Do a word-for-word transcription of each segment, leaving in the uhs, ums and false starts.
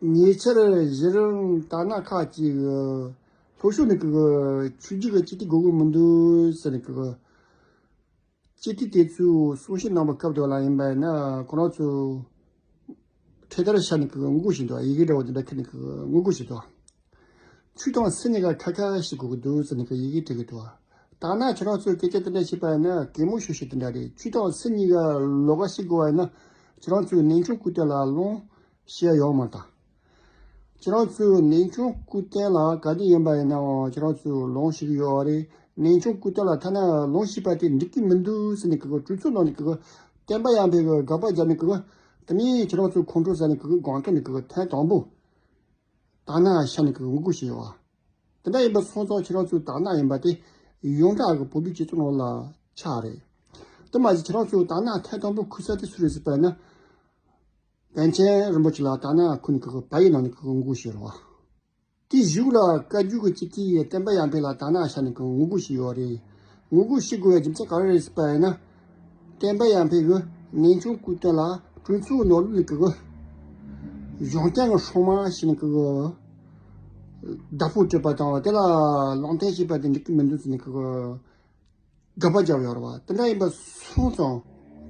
ཉེ་ཆར་གཞི་རིམ་དར་ནག་ཁག་ཅིག་གི་ལྷོ་ཕྱོགས་ནས་གི་ཆོས་བརྒྱུད་ཀྱི་སྤྱི་འཐུས་དགོས་ཀྱི་མི་འདུག་ཟེར་ནས་གི་སྤྱི་འཐུས་དེ་ཚོས་གསུང་བཤད་གནང་བའི་སྐབས་དེ་ལ་ཡིན་པ་ཡིན་ན་ཁོ་རང་ཚོ་འཕྲེད་དར་ཤར་ནས་གི་ངོ་རྒོལ་བྱས་འདུག་ཡི་གེ་འདྲ་བོ་དེ་འདྲ་ཁྱེར་ནས་གི་ངོ་རྒོལ་བྱས་འདུག་ཆོས་དང་སྲིད་གཉིས་ཀ་ཁ་ཁ་བྱེད་དགོས་ཀྱི་འདུག་ཟེར་ནས་གི་ཡི་གེ་བྲིས་ཀྱི་འདུག་ད་ནང་ཁྱེད་རང་ཚོས་སྐད་ཆ་དེ་འདྲ་བཤད་པ་ཡིན་ན་གད་མོ་ཤོར་ཤོར་དེ་འདྲ་རེད། ཆོས་དང་སྲིད་གཉིས་ཀ་ལོགས་ཀ་བཤད་དགོས་པ་ཡིན་ན་ཁྱེད་རང་ཚོས་གནས་ཆུང་སྐུ་དོན་ལ་སློང་བཤད་ཡོང་མ་ཐག་ཁྱེད་རང་ཚོས་གནས་ཆུང་སྐུ་དོན་ལ་ག་དུས་ཡིན་པ་ཡིན་ནའང་ཁྱེད་རང་ཚོས་ལོང་ཞིག་ཡོད་རེད། གནས་ཆུང་སྐུ་དོན་ལ་ཐ་ན་ལོང་ཞིག་པ་དེ་འགྲིག་གི་མི་འདུག་ཟེར་ནས་གི་གྲོས་ཚོགས་ནང་ནས་གི་བསྟན་པ་ཡར་འཕེལ་གི་དགག་པ་བརྒྱབ་ནས་གི་དེ་ནས་ཁྱེད་རང་ཚོའི་ཁོང་ཁྲོ་ཟ་ནས་གི་སྒང་ཐོག་ནས་གི་ཐེངས་དང་པོ་དར་ནག་ཤར་ནས་གི་ངོ་རྒོལ་བྱས་ཡོད་བ། དེ་འདྲ་ཡིན་པ་སོང་ཙང་ཁྱེད་རང་ཚོའི་དར་ནག་ཡིན་པ་དེ་ཡོངས་གྲགས་ཀྱི་བོད་པའི་སྤྱི་ཚོགས་ནང་ལ་ཆགས་རེད། དེ་མ་ཟད་ཁྱེད་རང་ཚོའི་དར་ནག་ཐེངས་དང་པོ་ཁུར་ས་དེ་སུ་རེད་ཟེར་བ་ན། པཎ་ཆེན་རིན་པོ་ཆེ་ལ་དར་ནག་ཁུར་ནས་གི་བལ་ཡུལ་ནང་ནས་གི་ངོ་རྒོལ་བྱས་རེད་བ། དེའི་གཞུག་ལ་བཀའ་བརྒྱུད་ཀྱི་སྤྱི་འཐུས་བསྟན་པ་ཡར་འཕེལ་ལ་དར་ནག་ཤར་ནས་གི་ངོ་རྒོལ་བྱས་ཡོད་རེད། ངོ་རྒོལ་བྱེད་དགོས་པའི་རྒྱུ་མཚན་ག་རེ་རེད་ཟེར་བ་ཡིན་ན། བསྟན་པ་ཡར་འཕེལ་གྱིས་གནས་ཆུང་སྐུ་དོན་ལ་གྲོས་ཚོགས་ནང་ལོགས་ནས་གི་གཞུང་བསྟེན་གྱི་སྲུང་མ་ཞིག་ནས་གི་བརྡ་ཕོག་སྤྲད་པ་དང་དེ་ལ་ལུང་བསྟན་བྱས་པ་དེ་འགྲིག་གི་མི་འདུག་ཟེར་ནས་གི་དགག་པ་བརྒྱབ་ཡོད་རེད་བ། དེ་འདྲ་ཡིན་པ་སོང་ཙང་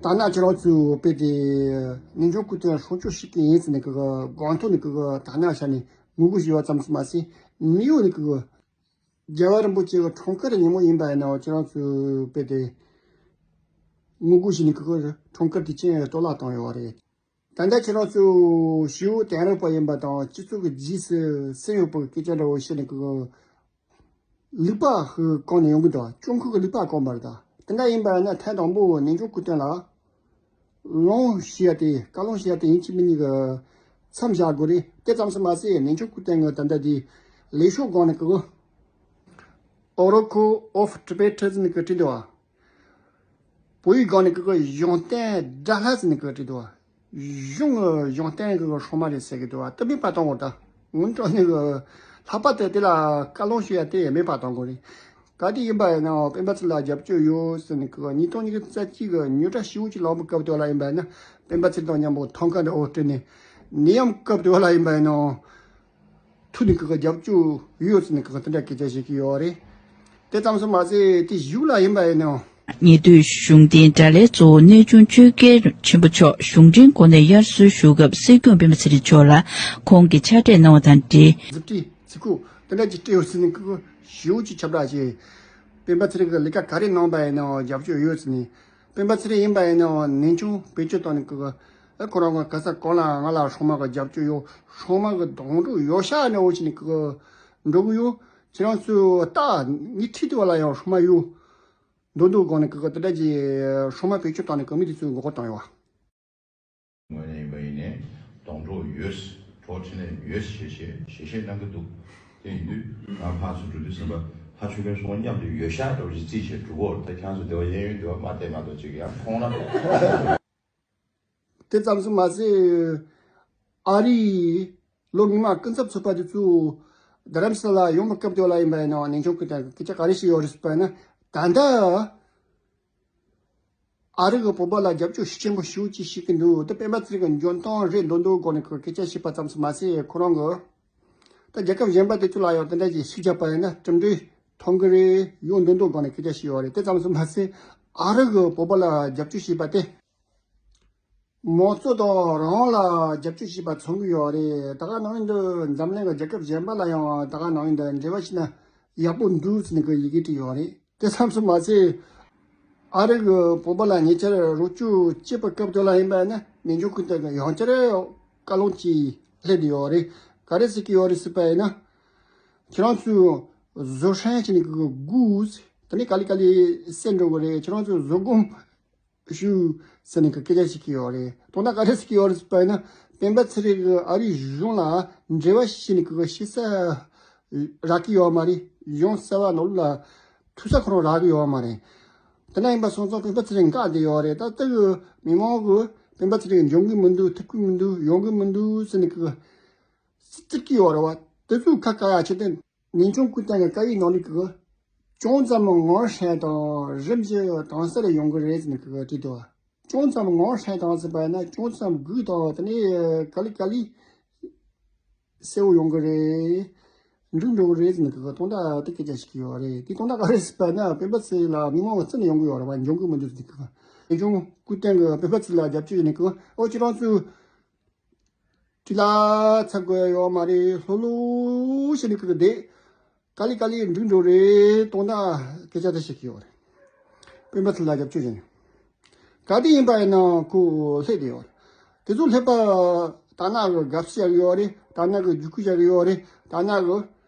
དར་ནག་ཁྱེད་རང་ཚོའི་དཔེ་དེ་གནས་ཆུང་སྐུ་དོན་སྲུང་སྐྱོབ་བྱེད་ཀྱི་ཡིན་ཟེར་ནས་གི་སྒང་ཐོག་ནས་གི་དར་ནག་ཤར་ནས་ངོ་རྒོལ་བྱས་པ་ཙམ་ཞིག་མ་ཟད་ནིའུ་ཡོག་ནས་གི་རྒྱལ་བ་རིན་པོ་ཆེ་གི་འཁྲུངས་སྐར་ཉིན་མོ་ཡིན་པ་ཡིན་ནའང་ཁྱེད་རང་ཚོའི་དཔེ་དེ་ངོ་རྒོལ་བྱས་ནས་གི་འཁྲུངས་སྐར་དེ་ཅན་གཏོར་བརླག་བཏང་ཡོད་རེད། ད་ལྟ་ཁྱེད་རང་ཚོ་ཞི་བའི་དེང་རབས་པ་ཡིན་པ་དང་སྤྱི་ཚོགས་ཀྱི་རྗེས་སུ་སེམས་ཡོད་པའི་སྐད་ཆ་འདྲ་བོ་བཤད་ནས་གི་ལུག་པ་ཧུ་བཀང་ནས་ཡོང་གི་འདུག་ཅུང་ཁུ་གི་ལུག་པ་བཀང་བ་རེད། ད་དེ་འདྲ་ཡིན་པ་ཡིན་ན་ཐེངས་དང་པོ་གནས་ཆུང་སྐུ་དོན་ལ་ལོང་བྱས་ཏེ་བཀའ་ལོང་བྱས་ཏེ་ཡིན་གཅིག་མིན་གཉིས་ཀྱི་མཚམས་བཞག་དགོས་རེད། དེ་ཙམ་ཞིག་མ་ཟད་གནས་ཆུང་སྐུ་དོན་གྱི་ད་ལྟ་དེ་ལས་ཤོག་སྒང་ནས་གི་Oracle of Tibetan་གི་བྲིས་འདུག་བ། བོད་ཡིག་སྒང་ནས་གི་གི་གཞུང་བསྟེན་དགྲ་ལྷ་ཟེར་ནས་གི་བྲིས་འདུག་བ། གཞུང་གཞུང་བསྟེན་གི་སྲུང་མ་རེད་ཟེར་གི་འདུག་བ། དེ་མེད་པ་གཏོང་དགོས། ད་སྔོན་འགྲོ་ནས་གི་ལྷག་པར་དུ་དེ་ལ་བཀའ་ལོང་ཞུ་ཡ་དེ་མེད་པ་གཏོང་དགོས་རེད། ག་དུས་ཡིན་པ་ཡིན་ནའང་སྤེན་པ་ཚེ་ལ་རྒྱབ་སྐྱོར་ཡོད་ཟེར་ནས་གི་ཉིས་སྟོང་ཉི་ཤུ་རྩ་གཅིག་གི་ཉོ་གྲྭ་ཞེ་པོ་ཅིག་ལངས་པའི་སྐབས་དེ་ལ་ཡིན་པ་ཡིན་ན་སྤེན་པ་ཚེ་དང་མཉམ་པོ་ཐང་ཀ་འདྲ་བོ་སྤྲད་ནས་ནད་ཡམས་སྐབས་དེ་ལ་ཡིན་པ་ཡིན་ནའང་ཐུགས་ནས་གི་རྒྱབ་སྐྱོར་ཡོད་ཟེར་ནས་གི་དེ་འདྲ་སྐད་ཆ་བཤད་ཀྱི་ཡོད་རེད། དེ་ཙམ་ཞིག་མ་ཟད་དེ་གཞུག་ལ་ཡིན་པ་ཡིན་ནའང་། ཉེ་དུས་གཞུང་བསྟེན་དགྲ་ལྷའི་གཙོ་བོ་གནས་ཆུང་ཆོས་རྒྱལ་ཆེན་པོ་མཆོག་གཞུང་འབྲེལ་སྒོ་ནས་དབྱར་གསོལ་ཞུ་སྐབས་སྲིད་སྐྱོང་སྤེན་པ་ཚེ་རིང་མཆོག་ལ་ཁོང་གིས་ཕྱག་བྲིས་གནང་བ་དང་འབྲེལ། མཛུབ་ཁྲིད་ཚིག་ཁུག་དེ་འདྲ་ཅིག་སྤྲད་ཡོད་ཟེར་ནས་གི་ཞེ་པོ་ཅིག་ཁྱབ་བསྒྲགས་བྱས། སྤེན་པ་ཚེ་རིང་གི་ལས་ཀ་ག་རེ་གནང་པ་ཡིན་ནའང་རྒྱབ་སྐྱོར་ཡོད་ཟེར་ནས། སྤེན་པ་ཚེ་རིང་ཡིན་པ་ཡིན་ནའང་གནས་ཆུང་བེད་སྤྱོད་བཏང་ནས་གི་ཨ་ཁོ་རང་གི་ག་ས་གང་ལ་ང་ལ་སྲུང་མ་གི་རྒྱབ་སྐྱོར་ཡོད། སྲུང་མ་གི་སྡོང་གྲོགས་ཡོད་ཤག་ནས་འོ་ཅི་ནས་གི་འགྲོ་གི་ཡོད། ཁྱེད་རང་ཚོས་ལྟ་ངའི་འཁྲིས་དེ་བ་ལ་ཡང་སྲུང་མ་ཡོད། མདོ་མདོ་སྒང་ནས་གི་དེ་འདྲ་གི་སྲུང་མ་བེད་སྤྱོད་བཏང་ནས་གི་མི་དེ་ཚོའི་མགོ་སྐོར་བཏང་ཡོད། ངོས་ནས་ཡིན་པ་ཡིན་ནའི་སྡོང་གྲོགས་ཡོད། གྲོགས་འཕྲིན་ལས་ཡོད་ཞེས་བཤད་ཞེས་བཤད་གནང་གི་འདུག་དེ་ཡིན་དུས་ང་ཕར་ཚུར་འགྲོ་དུས་ཙམ་པ་ཕ་ཆོས་སྒར་སོང་མཉམ་དུ་ཡོད་ཤག་འདྲ་བོ་ཞིག་རྩིས་བྱས་འགྲོ་གོ། ད་ཁྱེད་ཚོ་སྡེ་བ་གཡས་གཡོན་སྡེ་བ་མ་བལྟས་མ་གཏོགས་ཅིག་ཡང་མཐོང་ན། དེ་ཙམ་ཞིག་མ་ཟད་ཨ་རིའི་ལོ་མི་མང་སྐུ་ཚབ་ཚོགས་པ་དེ་ཚོ་རྡ་རམ་ས་ལ་ཡོང་བའི་སྐབས་དེ་ལ་ཡིན་པ་ཡིན་ནའང་གནས་ཆུང་སྐུ་དོན་གི་སྐད་ཆ་ག་རེ་ཞིག་ཡོད་རེད་ཟེར་བ་ཡིན་ན། ད་ལྟ་ཨ་རི་གི་བོད་པ་ལ་རྒྱབ་སྐྱོར་ཤུགས་ཆེན་པོ་ཞེ་པོ་ཅིག་བྱེད་ཀྱི་འདུག་དེ་སྤེན་པ་ཚེ་རིང་གི་འཇོན་ཐང་རེད་འདུག་འདུག་སྒང་ནས་ཁོས་སྐད་ཆ་བཤད་པ་ཙམ་ཞིག་མ་ཟད་ཁོ་རང་གི་ད་རྒྱལ་ཁབ་གཞན་པ་དེ་ཚོ་ལ་ཡང་དེ་འདྲ་ཞིག་ཤུགས་རྒྱག་པ་ཡིན་ན་གྲུབ་འབྲས་ཐོན་གི་རེད་ཡོང་འདུག་འདུག་སྒང་ནས་སྐད་ཆ་བཤད་ཡོད་རེད། དེ་ཙམ་ཞིག་མ་ཟད་ཨ་རི་གི་བོད་པ་ལ་རྒྱབ་སྐྱོར་བྱེད་པ་དེ་མང་གཙོ་དང་རང་དབང་ལ་རྒྱབ་སྐྱོར་བྱེད་པ་མཚོན་གི་ཡོད་རེད། ད་ག་ནང་བཞིན་དུ་འཛམ་གླིང་གི་རྒྱལ་ཁབ་གཞན་པ་ལ་ཡང་ད་ག་ནང་བཞིན་དུ་འབྲེལ་བ་བྱས་ན་ཡག་པོ་འདུག་ཟེར་ནས་གི་ཡི་གེ་བྲིས་ཡོད་རེད། དེ་ཙམ་ཞིག་མ་ཟད། ཨ་རི་གི་བོད་པ་ལ་ཉེ་ཆར་རོགས་སྐྱོར་བྱེད་པའི་སྐབས་དེ་ལ་ཡིན་པ་ཡིན་ན་གནས་ཆུང་སྐུ་དོན་གྱིས་ཡང་བསྐྱར་བཀའ་ལུང་ཅིག་སླེབས་བསྡད་ཡོད་རེད། ག་རེ་ཟེར་གྱི་ཡོད་རེད་ཟེར་བ་ཡིན་ན། ཁྱེད་རང་ཚོས་བཟོ་ཧྲན་བྱས་ནས་གི་སྒུག་དེ་ནས་ག་ལེ་ག་ལེ་སེལ་འགྲོ་གི་རེད། ཁྱེད་རང་ཚོས་བཟོད་སྒོམ་ཞུ་ཟེར་ནས་གི་སྐད་ཆ་བཤད་ཀྱི་ཡོད་རེད། དོན་དག་ག་རེ་ཟེར་གྱི་ཡོད་རེད་ཟེར་བ་ཡིན་ན་སྤེན་པ་ཚེ་རིང་གིས་ཨ་རིའི་གཞུང་ལ་འབྲེལ་བ་བྱས་ནས་གི་ཤི་ས་རག་གི་ཡོད་མ་རེད། གཞུང་གསར་བ་ནང་ལ་ཐུག་ས་ཁོ་རང་རག་གི་ཡོད་མ་རེད། དེ་འདྲ་ཡིན་པ་སོང་ཙང་སྤེན་པ་ཚེ་རིང་འགག་བསྡད་ཡོད་རེད། ད་ལྟ་གི་མི་མང་གིས་སྤེན་པ་ཚེ་རིང་འབྱུང་གི་མི་འདུག་ཐུག་གི་མི་འདུག་ཡོང་གི་མི་འདུག་ཟེར་ནས་གི་ཟེར་གྱི་ཡོད་རེད་བ། དེ་ཚོའི་ཁ་བཀག་ཡ་ཆེད་དུ་གནས་ཆུང་སྐུ་དོན་གྱི་བཀའ་ཡིག་ནང་ལ་གི་ཅུང་ཙམ་ངར་ཧྲན་དང་རིམ་གྱིས་དྭངས་གསལ་ཡོང་གི་རེད་ཟེར་ནས་གི་བྲིས་འདུག་ཅུང་ཙམ་ངར་ཧྲན་དང་ཟེར་བ་ཡིན་ན་ཅུང་ཙམ་སྒུག་དང་དེ་ནས་ག་ལེ་ག་ལེ་ གསལ་བོ་ཡོང་གི་རེད། འགྲིག་འགྲོ་གི་རེད་ཟེར་ནས་གི་དོན་དག་དེ་སྐད་ཆ་ཞིག་ཡོད་རེད། དེ་དོན་དག་ག་རེ་ཟེར་བ་ན་སྤེན་པ་ཚེ་རིང་ལ་མི་མང་གི་རྩ་ནས་ཡོང་གི་ཡོད་རེད་བ། འཇོན་གི་མི་འདུག་ཟེར་གི། དེ་བྱུང་སྐུ་བརྟན་གི་སྤེན་པ་ཚེ་རིང་ལ་རྒྱབ་སྐྱོར་ཡིན་ནས་གི། ཨོ་ཁྱེད་རང་ཚོས་དྲི་ལ་ཚ་དགོས་ཡ་ཡོད་མ་རེད། ལྷོད་ལྷོད་བྱས་ནས་གི་བསྡད། ག་ལེ་ག་ལེ་འགྲིག་འགྲོ་རེད། དོན་དག་སྐད་ཆ་དེ་བཤད་ཀྱི་ཡོད་རེད། སྤེན་པ་ཚེ་རིང་ལ་རྒྱབ་སྐྱོར་བྱས་ནས། ག་དུས་ཡིན་པ་ཡིན་ནའང་ཁོ་སླེབས་བསྡད་ཡོད་རེད། དེ་ཚོ་སླེབས་པ་དར་ནག་གི་དགའ་བསུ་བྱ་གི་ཡོད་རེད། དར་ནག་གི་བརྒྱུད་སྐུལ་བྱ་གི་ཡོད་རེད། དར་ནག་གི་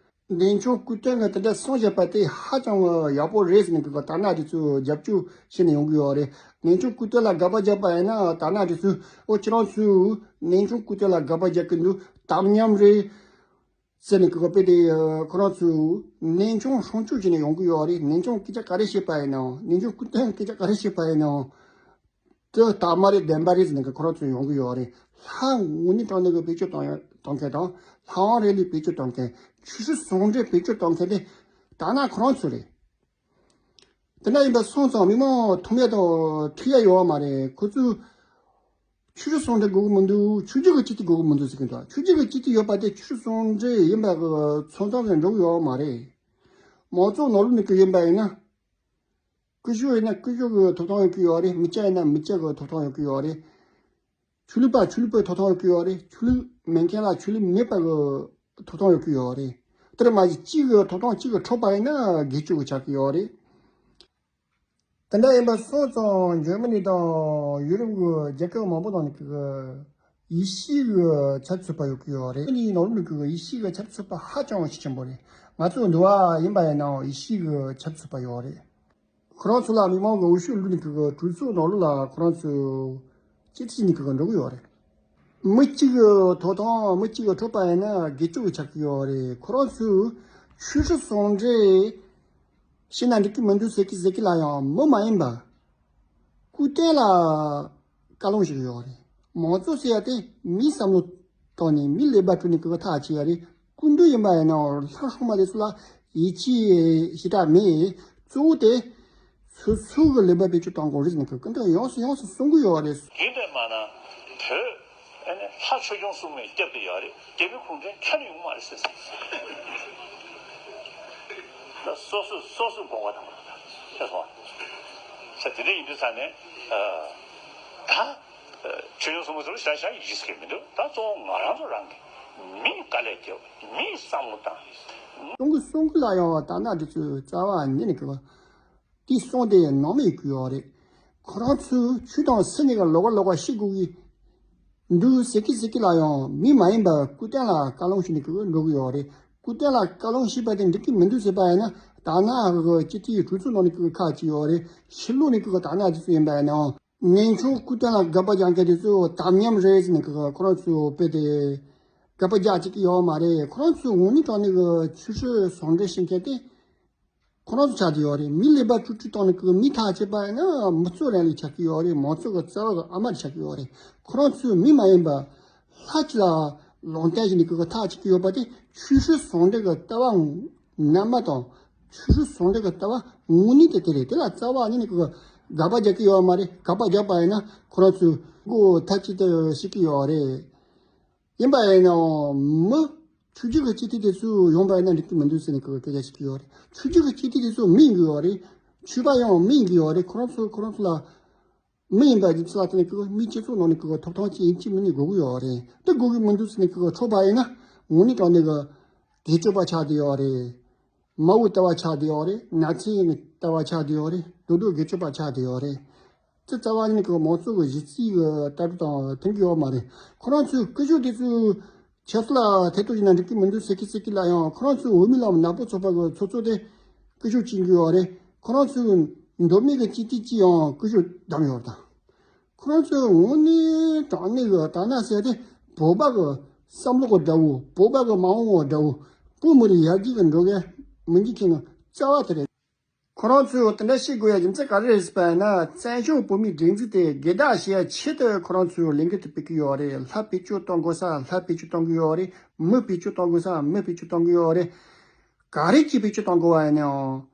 གནས་ཆུང་སྐུ་བརྟན་གི་དེ་འདྲ་གསུང་བྱས་པ་དེ་ཧ་ཅང་ཡག་པོ་རེད་ཟེར་ནས་གི་དར་ནག་དེ་ཚོ་རྒྱབ་སྐྱོར་བྱས་ནས་ཡོང་གི་ཡོད་རེད། གནས་ཆུང་སྐུ་བརྟན་ལ་དགག་པ་བརྒྱབ་པ་ཡིན་ན་དར་ནག་དེ་ཚོས་ཨོ་ཁྱེད་རང་ཚོས་གནས་ཆུང་སྐུ་བརྟན་ལ་དགག་པ་རྒྱག་གི་འདུག་དམ་ཉམས་རེད། ཟེར་ནས་གི་དཔེ་དེ་ཁོ་རང་ཚོས་གནས་ཆུང་སྲུང་སྐྱོབ་བྱས་ནས་ཡོང་གི་ཡོད་རེད། གནས་ཆུང་སྐད་ཆ་ག་རེ་བཤད་པ་ཡིན་ནའང་། གནས་ཆུང་སྐུ་བརྟན་སྐད་ཆ་ག་རེ་བཤད་པ་ཡིན་ནའང་། དེ་སྟག་མ་རེད་བདེན་པ་རེད་ཟེར་ནས་གི་ཁོ་རང་ཚོས་ཡོང་གི་ཡོད་རེད། ལྷ་དངོས་གནས་དྲང་གནས་གི་བེད་སྤྱོད་གཏོང་གཏོང་མཁན་དང་། ལྷ་དབང་རིང་ལུགས་བེད་སྤྱོད་གཏོང་མཁན། ཆོས་སྲིད་ཟུང་འབྲེལ་བེད་སྤྱོད་གཏོང་མཁན་དེ་དར་ནག་ཁོ་རང་ཚོ་རེད། དེ་འདྲ་ཡིན་པ་སོང་ཙང་མི་མང་མཐོང་ཡ་དང་ཁྲིད་ཡ་ཡོད་མ་རེད། ཁོ་ཚོས་ཆོས་སྲིད་ཟུང་འབྲེལ་དགོས་ཀྱི་མི་འདུག་ཆོས་བརྒྱུད་ཀྱི་སྤྱི་འཐུས་དགོས་ཀྱི་མི་འདུག་ཟེར་གྱི་འདུག་ཆོས་བརྒྱུད་ཀྱི་སྤྱི་འཐུས་ཡོད་པ་དེ་ཆོས་སྲིད་ཟུང་འབྲེལ་ཡིན་པ་གི་ཚོད་བསྲེ་ནས་འགྲོ་གི་ཡོད་མ་རེད། མང་གཙོ་ནང་ལོགས་ནས་ཀྱི་ཡིན་པ་ཡིན་ན། སྐུ་ཞབས་ཡིན་ན་སྐུ་ཞབས་ཀྱི་ཐོབ་ཐང་ཡོད་ཀྱི་ཡོད་རེད། མི་སྐྱ་ཡིན་ན་མི་སྐྱ་གི་ཐོབ་ཐང་ཡོད་ཀྱི་ཡོད་རེད། ཆོས་ལུགས་པ་ཆོས་ལུགས་པའི་ཐོབ་ཐང་ཡོད་ཀྱི་ཡོད་རེད། ཆོས་ལུགས་མེད་མཁན་ལ་ཆོས་ལུགས་མེད་པ་གི་ཐོབ་ཐང་ཡོད་ཀྱི་ཡོད་རེད། དེར་མ་གཞི་གཅིག་གི་ཐོབ་ཐང་གཅིག་གི་འཕྲོག་པ་ཡིན་ན་སྒེར་གཅོད་ཀྱི་ཆགས་ཀྱི་ཡོད་རེད། དེ་འདྲ་ཡིན་པ་སོང་ཙང་འཇར་མ་ནི་དང་ཡུ་རོབ་ཀྱི་རྒྱལ་ཁབ་མང་པོ་ནང་ནས་ཀྱི་ཡེ་ཤུ་གི་ཆབ་སྲིད་པ་ཡོད་ཀྱི་ཡོད་རེད། ཨ་ནི་ནང་ལོགས་ཀྱི་ཡེ་ཤུ་གི་ཆབ་སྲིད་པ་ཧ་ཅང་ཤུགས་ཆེན་པོ་རེད། ང་ཚོ་འདི་བ་ཡིན་པ་ཡིན་ནའང་ཡེ་ཤུ་གི་ཆབ་སྲིད་པ་ཡོད་རེད། ཁོ་རང་ཚོ་ལ་མི་མང་གི་འོས་ཤོག་བླུགས་ནས་ཀྱི་གྲོས་ཚོགས་ནང་ལོགས་ལ་ཁོ་རང་ཚོ་ཅི་ཐིག་ནས་ཀྱི་འགྲོ་གི་ཡོད་རེད། མི་གཅིག་གི་ཐོབ་ཐང་མི་གཅིག་གི་འཕྲོག་པ་ཡིན་ན་སྒེར་གཅོད་ཆགས་ཀྱི་ཡོད་རེད། ཁོ་རང་ཚོས་ཆོས་སྲིད་ཟུང་འབྲེལ་བྱས་ན་འགྲིག་གི་མི་འདུག་ཟེར་གི་ཟེར་གི་ལ་ཡང་མི་མ་ཡིན་པ། སྐུ་དྲིན་ལ་བཀའ་ལུང་ཞིག་ཡོད་རེད། མང་གཙོ་ཟེར་ཡ་དེ་མིའི་བསམ་བློ་བཏང་ནས་མིའི་ལས་འབབ་ཁྲོད་ནས་ཀྱི་ཐག་བཅད་ཡ་རེད། སྐུ་མདུན་ཡིན་པ་ཡིན་ནའང་ལྷ་སྲུང་མ་དེ་ཚོ་ལ་ཡིད་ཆེས་ཞེ་དྲག་མེད། གཙོ་བོ་དེ་སོ་སོ་གི་ལས་འབབ་བེད་སྤྱོད་གཏོང་དགོས་རེད་ཟེར་ནས་ཀྱི་སྐུ་མདུན་ཡོངས་སུ་ཡོངས་སུ་གསུང་གི་ཡོད་རེད། ཡིན་པས་མ་ན་བོད་ཨ་ནི་ལྷ་ཆོས་སྐྱོང་སྲུང་མས་སྐྱབས་བསྡད་ཡོད་རེད། རྒྱ་མི་གུང་ཁྲན་ཁྱོན་ནས་ཡོང་མ་རེད་ཟེར། ད་སོ་སོ་སོ་སོ་དགོངས་པ་དང་། ཤེས་སོང་། ས་དེ་འདྲ་ཡིན་དུས་ས་ནས་ད་ཆོས་སྐྱོང་སྲུང་མ་ཚོར་ཤ་ཤ་ཡིད་ཆེས་མི་འདུག་ད་གཙོ་བོ་ང་རང་ཚོ་རང་གི་མིས་དཀའ་ལས་རྒྱབ། མིས་བསམ་བློ་བཏང་། གསུང་གི་གསུང་གི་ལ་ཡང་དར་ནག་འདི་ཚོས་རྩ་བ་ཉིད་ནས་གི་བ། དེ་གསུང་དེ་ནང་མི་ཡོད་ཀྱི་ཡོད་རེད། ཁོ་རང་ཚོས་ཆོས་དང་སྲིད་གཉིས་ཀ་ལོགས་ཀ་ལོགས་ཀ་ཤེས་དགོས་ཀྱི་འདུག་ཟེར་གི་ཟེར་གི་ལ་ཡང་མི་མ་ཡིན་པ་སྐུ་དྲིན་ལ་བཀའ་ལུང་ཞུས་ནས་གི་འགྲོ་གི་ཡོད་རེད། སྐུ་དྲིན་ལ་བཀའ་ལུང་ཞུས་པ་དེ་འགྲིག་གི་མི་འདུག་ཟེར་པ་ཡིན་ན་དར་ནག་གི་སྤྱི་འཐུས་གྲོས་ཚོགས་ནང་ནས་གི་ཁག་ཅིག་ཡོད་རེད། ཕྱི་ལོགས་ནས་གི་དར་ནག་དེ་ཚོ་ཡིན་པ་ཡིན་ནའང་གནས་ཆུང་སྐུ་དྲིན་ལ་དགག་པ་རྒྱག་མཁན་དེ་ཚོ་དམ་ཉམས་རེད་ཟེར་ནས་གི་ཁོ་རང་ཚོ་དཔེ་དེ་དགག་པ་རྒྱག་བྱེད་ཀྱི་ཡོད་མ་རེད། ཁོ་རང་ཚོ་དངོས་གནས་དྲང་གནས་གི་ཆོས་སྲིད་ཟུང་འབྲེལ་བྱེད་མཁན་དེ། ཁོ་རང་ཚོ་ཆགས་ཀྱི་ཡོད་རེད། མི་ལས་པ་ཀྲུག་ཀྲུག་བཏང་ནས་ཀྱི་མི་ཐག་བཅད་པ་ཡིན་ན་མི་གཙོ་རིང་ལུགས་ཆགས་ཀྱི་ཡོད་རེད། མང་གཙོ་གི་རྩ་བ་གི་ཨ་མ་ཆགས་ཀྱི་ཡོད་རེད། ཁོ་རང་ཚོས་མི་མ་ཡིན་པ་ལྷ་གཅིག་ལ་ལུང་བསྟན་བྱས་ནས་ཀྱི་ཐག་བཅད་ཀྱི་ཡོད་པ་དེ་ཆོས་སྲིད་ཟུང་འབྲེལ་གི་ལྟ་བ་རྣལ་མ་དང་། ཆོས་སྲིད་ཟུང་འབྲེལ་གི་ལྟ་བ་དངོས་གནས་དེ་དེ་རེད། དེ་ལ་རྩ་བ་ཉིད་ནས་ཀྱི་དགག་པ་རྒྱག་གི་ཡོད་མ་རེད། དགག་པ་རྒྱག་པ་ཡིན་ན་ཁོ་རང་ཚོས་མགོ་ཐག་གཅིག་ཏུ་བཤིག་གི་ཡོད་རེད། ཡིན་པ་ཡིན་ནའང་མི་ཆོས་བརྒྱུད་ཀྱི་སྤྱི་འཐུས་དེ་ཚོ་ཡོང་པ་ཡིན་ན་འགྲིག་གི་མི་འདུག་ཟེར་ནས་ཀྱི་སྐད་ཆ་བཤད་ཀྱི་ཡོད་རེད། ཆོས་བརྒྱུད་ཀྱི་སྤྱི་འཐུས་དེ་ཚོ་མི་ཡིན་གྱི་ཡོད་རེད། ཆོས་པ་ཡང་མི་ཡིན་གྱི་ཡོད་རེད། ཁོ་རང་ཚོ་ཁོ་རང་ཚོ་ལ་མི་ཡིན་པ་རྒྱུ་མཚན་ལ་བརྟེན་ནས་ཀྱི་མིའི་སྤྱི་ཚོགས་ནང་ནས་ཀྱི་ཐོབ་ཐང་ཅིག་ཡིན་གཅིག་མིན་གཉིས་དགོས་ཀྱི་ཡོད་རེད། དེ་དགོས་ཀྱི་མི་འདུག་ཟེར་ནས་ཀྱི་འཕྲོག་པ་ཡིན་ན་དངོས་གནས་དྲང་གནས་ཀྱི་སྒེར་གཅོད་པ་ཆགས་བསྡད་ཡོད་རེད། མ་འོངས་ལྟ་བ་ཆགས་བསྡད་ཡོད་རེད། ན་ཚའི་ལྟ་བ་ཆགས་བསྡད་ཡོད་རེད། རྡོག་རྡོག་སྒེར་གཅོད་པ་ཆགས་བསྡད་ཡོད་རེད། དེ་རྩ་བ་ཉིད་ནས་ཀྱི་མང་གཙོ་གི་གཞི་རྩའི་གི་ལྟ་གྲུབ་དང་མཐུན་གྱི་ཡོད་མ་རེད། ཁོ་རང་ཚོའི་སྐུ་ཞབས་དེ་ཚོའི་ཆབ་སྲིད་ལ་ཐེ་གཏོགས་བྱས་ན་འགྲིག་གི་མི་འདུག་ཟེར་གི་ཟེར་གི་ལ་ཡང་ཁོ་རང་ཚོའི་འོས་མི་ལ་ནག་པོ་ཚོགས་པ་གི་ཚོགས་གཙོ་དེ་སྐུ་ཞབས་བྱིན་གྱི་ཡོད་རེད། ཁོ་རང་ཚོའི་མདོ་སྨད་གི་སྤྱི་འཐུས་ཀྱིས་ཡང་སྐུ་ཞབས་བདམས་ཡོད་རེད་ད། ཁོ་རང་ཚོའི་དངོས་གནས་དྲང་གནས་གི་དར་ནག་ཟེར་དེ་བོད་པ་གི་བསམ་བློ་གི་དགྲ་བོ། བོད་པ་གི་མ་འོངས་པ་དགྲ་བོ། བོད་མི་རིགས་ཡར་རྒྱས་ཀྱི་འགྲོ་གི་མི་འཇིགས་མཁན་གི་རྩ་བ་དེ་རེད། ཁོ་རང་ཚོས་དེ་འདྲ་བཤད་དགོས་ཡ་རྒྱུ་མཚན་ག་རེ་རེད་ཟེར་བ་ཡིན་ན། བཙན་བྱོལ་བོད་མིའི་སྒྲིག་འཛུགས་དེ་སྒེར་བདག་བྱེད་ཡ་ཆེད་དུ་ཁོ་རང་ཚོས་ལས་འགུལ་དེ་སྤེལ་གི་ཡོད་རེད། ལྷ་བེད་སྤྱོད་གཏོང་དགོས་ས་ལྷ་བེད་སྤྱོད་གཏོང་གི་ཡོད་རེད། མི་བེད་སྤྱོད་གཏོང་དགོས་ས་མི་བེད་སྤྱོད་གཏོང་གི་ཡོད་རེད། ག་རེ་གྱིས་བེད་སྤྱོད་གཏོང་དགོས་བ་ཡིན་ནའང་།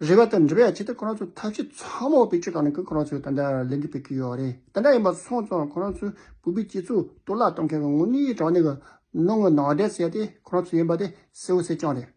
རེ་བ་དང་འགྲུབ་ཡ་ཆེད་དུ་ཁོ་རང་ཚོ་ཐབས་ཤེས་ཚང་མ་བེད་སྤྱོད་བཏང་ནས་ཁོ་རང་ཚོས་ད་ལྟ་ལས་འགུལ་སྤེལ་གི་ཡོད་རེད། ད་ལྟ་ཡིན་པ་སོང་ཙང་ཁོ་རང་ཚོས་བོད་པའི་སྤྱི་ཚོགས་གཏོར་བརླག་གཏོང་མཁན་གྱི་དངོས་གནས་དྲང་གནས་ཀྱི་ ནང་གི་ནང་འདྲེན་ཟེར་དེ་ཁོ་རང་ཚོ་ཡིན་པ་དེ་སེའུ་སེ་ཅང་རེད།